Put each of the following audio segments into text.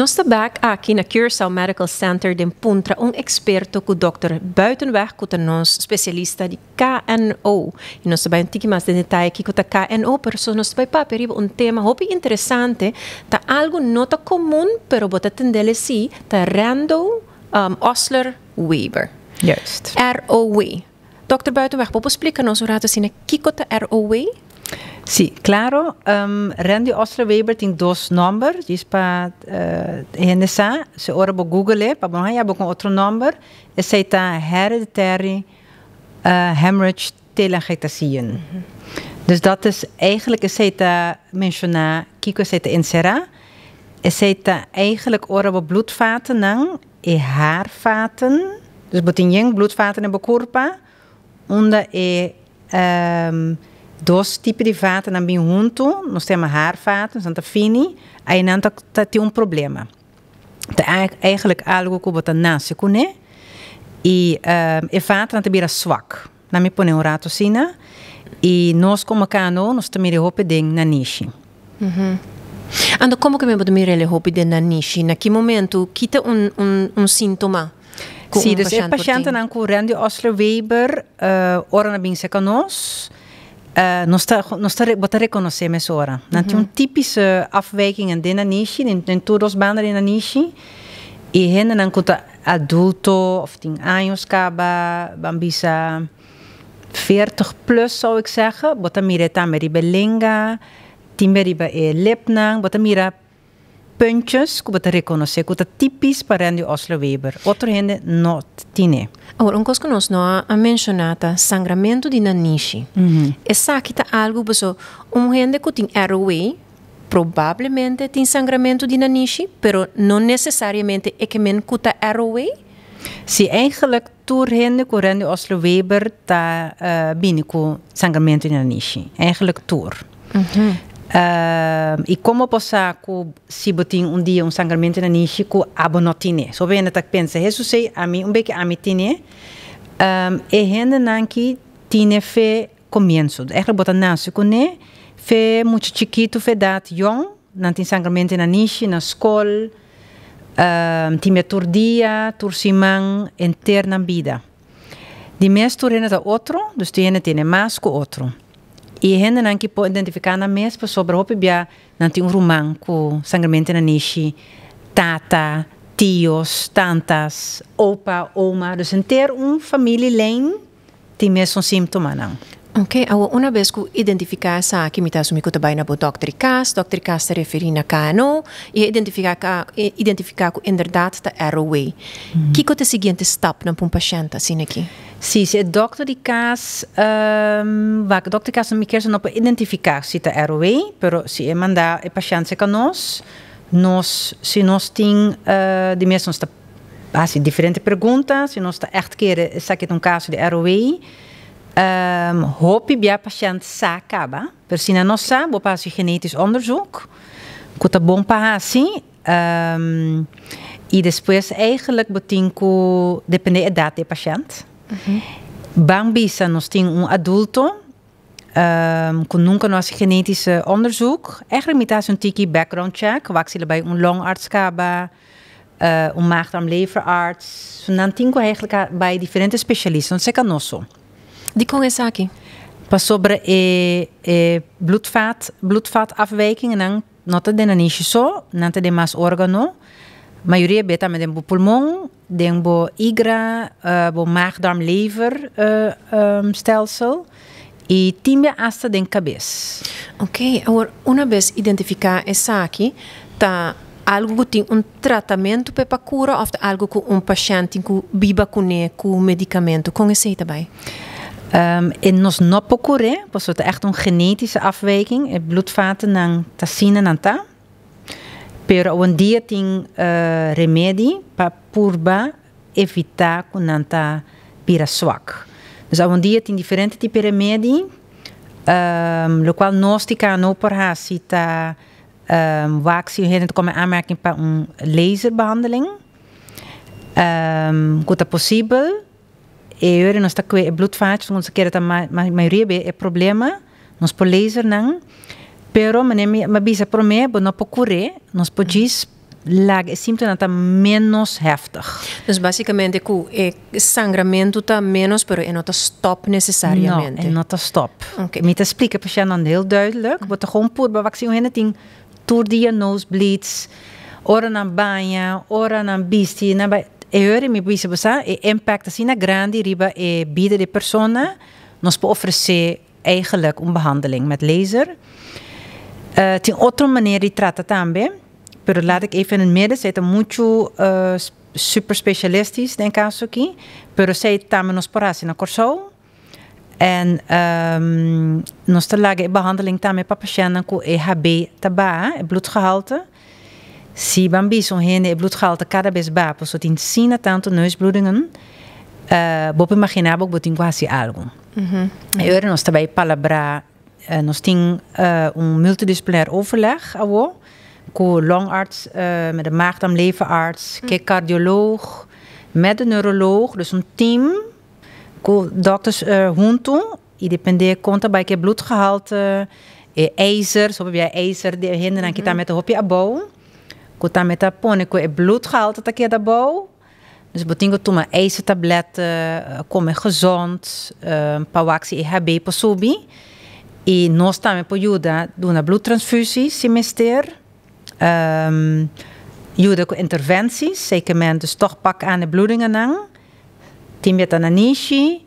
Nos ta bek aki na Curaçao Medical Center den Puntra un Experto ku Dòkter Buitenweg ku ta nos spesialista di KNO. I nos ta bai un tiki mas den detaye kiko ta KNO, pero so nos ta bai papia riba un tema hopi interesante, ta algu no ta komun pero bo ta tendele si, ta Rando Osler Weber. Juist. ROW. Dòkter Buitenweg, bo por splika nos un ratu asina kiko ta ROW? Sí, klaro. Randy Osler Weber tin dos nòmber, djis pa hende sa. Si ora bo google e, pa bo no haña bo ku otro nòmber, esei ta Hereditary Hemorrhage Telangiectasieën. Dus dat is eigenlijk esei ta menshoná kiko esei ta enserá. Esei ta eigenlijk ora bo bloedvatennan, e haarvaten, dus bo tin yen bloedvaten den bo kurpa, unda e dos tipo di vatennan bin huntu, nos ta yama haarvaten, nan ta fini, einan ta tin un problema. Ta eigenlijk algu ku bo ta nase kuné i e vatennan ta bira swak. Nan mi pone un ratu asina i nos komo kano nos ta mira e hopi den nanishi. Anto komo ku mi bo ta mira el e hopi den nanishi? Na ki momentu? Ki ta un sintoma ku Sí, un dus e pashènt por tin? pashentenan ku Randy Osler Weber ora nan bin serka nos, nos ta nos ta bo ta rekonosé mesora. Nan tin un típische afwijkingen den nanishi, den tur dos banda den nanishi i hendenan ku ta adulto of tin años kaba, ban bisa 40 plus zou ik zeggen, bo ta mira e tambe riba e lenga, tin be riba e lipnan, bo ta mira puntjes ku bo ta rekonosé ku ta típisch pa Randy Osler Weber. Otro hende no tine. Awor, un kos ku nos no a menshoná ta sangramentu di nanishi. Esaki ta algu paso un hende ku tin ROW probablemente tin sangramentu di nanishi, pero no nesesariamente e ke men ku ta ROW. Si, eigenlijk tur hende ku Randy Osler Weber ta bini ku sangramentu di nanishi. Eigenlijk tur. I komo bo sa ku si bo tin un dia un sangramentu di nanishi ku abo no tine? Sopi hende ta pensa, Hesus ei, ami un beke ami tine. E hendenan ki tine fe komienso. Eigenlijk bo ta nase kuné fe mucha chikitu, fe edat yòn, nan tin sangramentu di nanishi na skol, tin bia tur dia, tur siman, henter nan bida. Di mes tur hende ta otro, dus tin hende tene mas ku otro. I e hendenan ki por identifiká nan mes pasobra hopi bia nan tin un ruman ku sangramentu na nishi, tata, tios, tantas, opa, oma, dus henter un familielijn tin mesun símptomanan. Ok, awor una bes ku identifiká esaki mi ta asumí ku ta bai na bo dòkter di kas, dòkter di kas ta referí na KNO i e identifiká ka e identifiká ku inderdat ta ROW. Kiko ta e siguiente stapnan pa un pashènt asina aki? Si, si e dòkter di kas wak, dòkter di kas mi kier sa no por identifiká si ta ROW, pero si e manda e pashènt serka nos, nos si nos tin di mes nos ta hasi diferente pregunta, si nos ta ègt kere esaki ta un kaso di ROW. Hopi bia pashènt sa kaba, pero si nan no sa, bo por hasi genetisch onderzoek, ku ta bon pa hasi, i despues eigenlijk bo tin ku depende edat di e pashènt. Ban bisa nos tin un adulto ku nunka no hasi genetisch onderzoek, eigenlijk mi ta hasi un tiki background check, wak si lo bai un longarts kaba, un maag-darm-leverarts. So nan tin ku eigenlijk a bai diferente specialista, no seka nos so. Dikon esaki? Pasobra e e bloedvaat, bloedvatafwijkingennan no ta den nanishi so, nan ta den mas organo. Mayoria bia tambe den bo pulmon, den bo igra, bo maag-darm-lever stelsel i tin bia asta den kabes. Oké, awor una bes identifiká esaki ta algu ku tin un tratamentu p'e pa kura òf ta algu ku un pashènt tin ku biba kuné ku medikamentu? Kon esei ta bai? E nos no por kur'é pasobra ta ègt un genetische afwijking, e bloedvatennan ta asina nan ta. Pero awendia tin remedi pa purba evitá ku nan ta bira swak. Dus awendia tin diferente tipo di remedi, lokual nos di KNO por hasi ta wak si un hende ta kome aanmerking pa un laserbehandeling, ku ta posibel. E ora nos ta kue e bloedvaatjes, nos ta kere ta mayoria be e problema, nos por laser nan, pero manera mi a bisa prome, bo no por kure, nos por djis Laga e símptomanan ta ménos heftig. Dus básikamente ku e sangramentu ta ménos, pero e no ta stòp nesesariamente. No, e no ta stòp. Mi ta splika e pashèntnan heel duidelijk, bo ta gewoon purba wak si un hende tin tur dia nosebleeds, ora nan baña, ora nan bisti, nan bai, e hori mi bisa bo sa, e impact asina grandi riba e bida di e persona, nos por ofresé eigenlijk un behandeling met laser. Tin otro manera di trata tambe, pero laat ik even in het midden, esei ta muchu super specialistisch den e caso aki, pero esei tambe nos por hasi na Kòrsou. En nos ta laga e behandeling tambe pa pashèntnan ku e HB ta baha, e bloedgehalte. Si ban bisa un hende e bloedgehalte kada bes baha pasobra tin asina tantu neusbloedingen, bo por imaginá bo ku bo tin ku hasi algu. E ora nos ta bai palabrá, nos tin un multidisciplinair overleg awo ku longarts, met de maag-darm-leverarts, ku e kardioloog, met de neuroloog, dus un team ku dokters huntu i dependé kon ta bai ku e bloedgehalte, e ijzer, so pabia e ijzer di e hendenan ki tambe ta hopi abou, ku tambe ta pone ku e bloedgehalte ta keda abou. Dus bo tin ku tuma ijzertabletten, kome gezond, pa wak si e HB por subi. I nos tambe por yuda duna bloedtransfusie si mester. Yuda ku interventies, zekermente dus tòg pak aan e bloedingennan. Tin bia ta na nishi,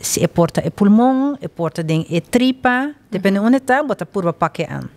si e por ta e pulmon, e por ta den e tripa, depende unda e ta, bo ta purba pak e aan.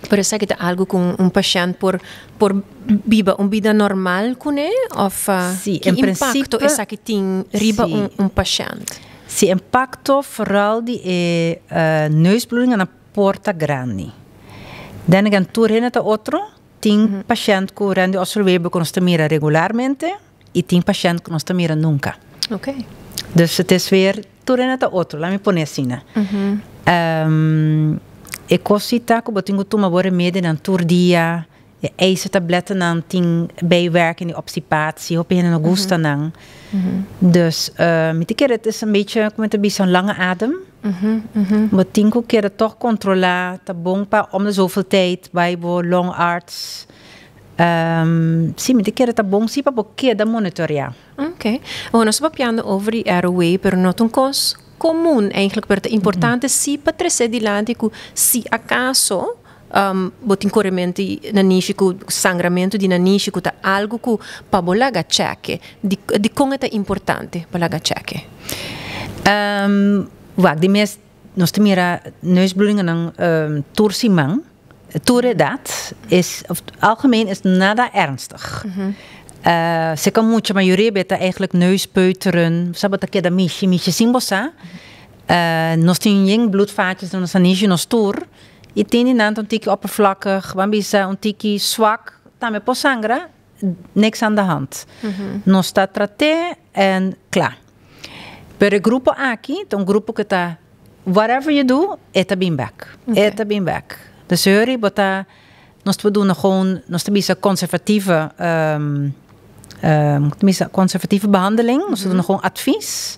Pero esaki ta algu ku un pashènt por por biba un bida normal kuné òf Sí, ki en impakto principe esaki tin riba sí. un un pashènt? Sí, impakto vooral di e neusbloeding na por ta grandi. Den again tur hende ta otro, tin pashènt ku Randy Osserweber ku nos ta mira regularmente i tin pashènt ku nos ta mira nunka. Oké. Dus het is weer tur hende ta otro, laat mi pone asina. E kos si ta ku bo tin ku tuma bo remedionan tur dia, e ijzertablettennan tin bijwerking di obstipatie, hopi hende no gusta nan. Dus mi ta kere het is een beetje, ku mi ta bisa, un lange adem. Bo tin ku kere tòg kontrolá, ta bon pa om de zoveel tijd bai bo longarts. Si, mi ta kere ta bon si pa bo keda monitoreá. Ok. Bon, nos ta papiando over di ROW, pero no ta un kos komun eigenlijk, pero ta importante si pa trese dilanti ku si akaso bo tin korementu di nanishi ku sangramentu di nanishi ku ta algu ku pa bo laga chèke. Di dikon e ta importante pa laga chèke? Wak, di mes nos ta mira neusbloedingennan tur siman. Tur edat is, of algemeen is nada ernstig. Se kan mucha mayoria beta eigenlijk neuspeuteren, sa bo ta keda mishi mishi sin bo sa. Nos tin yen bloedvaatjes den nos nanishi nos tur y tin di nan ta un tiki oppervlakkig, ban bisa un tiki swak, tambe por sangra, niks aan de hand. Nos ta trat'é en kla. Pero e grupo aki ta un grupo ku ta Whatever you do, e ta bin bek. E ta bin bek. Dus hori bo ta, nos ta duna gewoon, nos ta bisa conservatieve, ta bisa conservatieve behandeling. Nos ta duna gewoon advies.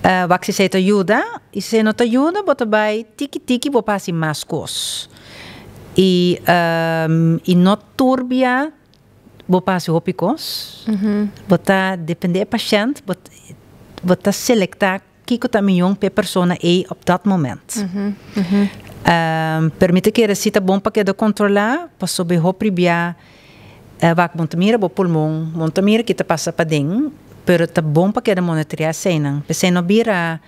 Wak si esei ta yuda, y si esei no ta yuda, bo ta bai tiki tiki bo por hasi mas kos. Y y no turbia bo por hasi hopi kos. Bo ta depende e pashent, bo bo ta selecta Kiko ta mion p'e persona ei op dat moment? Pero mi ta kere si ta bon pa keda kontrolá, pasobra e hopi bia wak bon ta mira bo pulmon, bon ta mira ki ta pasa paden, pero ta bon pa keda monitoreá eseinan, p'esei no bira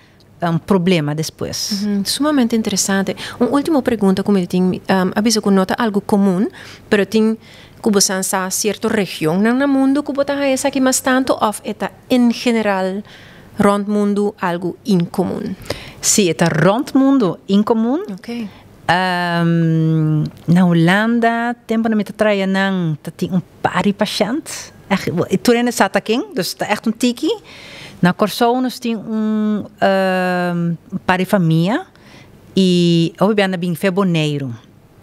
un problema despues. Sumamente interesante. Un ultimo pregunta ku mi tin, a bisa ku no ta algu komun, pero tin ku bo san sa sierto regionnan na mundu ku bo ta haña esaki mas tantu òf e ta en general Rond mundu algu inkomun. Sí, e ta rond mundu inkomun. Oké. Na Hulanda, tempu nan mi ta traia nan, ta tin un par di pashènt. Ègt, tur hende sa ta ken, dus ta ègt un tiki. Na Kòrsou nos tin un par di famia i hopi bia nan bin fe Boneiru.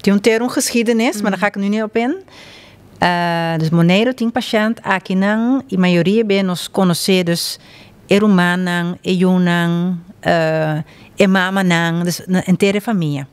Tin un ter un geschiedenis, maar daar ga ik nu niet op in. Dus Boneiru tin pashènt akinan i mayoria be nos konosé dus e rumannan, e yunan, e mamanan, dus henter e famia.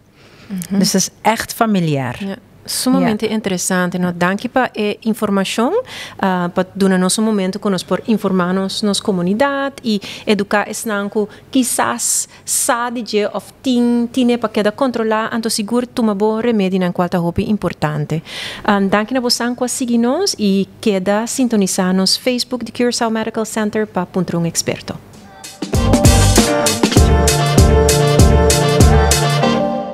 Dus het is echt familiar. Ja. Sumamente interesante, no? Danki pa e informacion, pa duna nos un momento cu nos por informa nos comunidad y educa esnan cu kisas sa di dje of tin pa keda controla, anto sigur tuma bo remedi nan, cual ta hopi importante. Danki na boso cu a sigui nos y keda sintonisa nos Facebook di Curaçao Medical Center pa puntra un experto.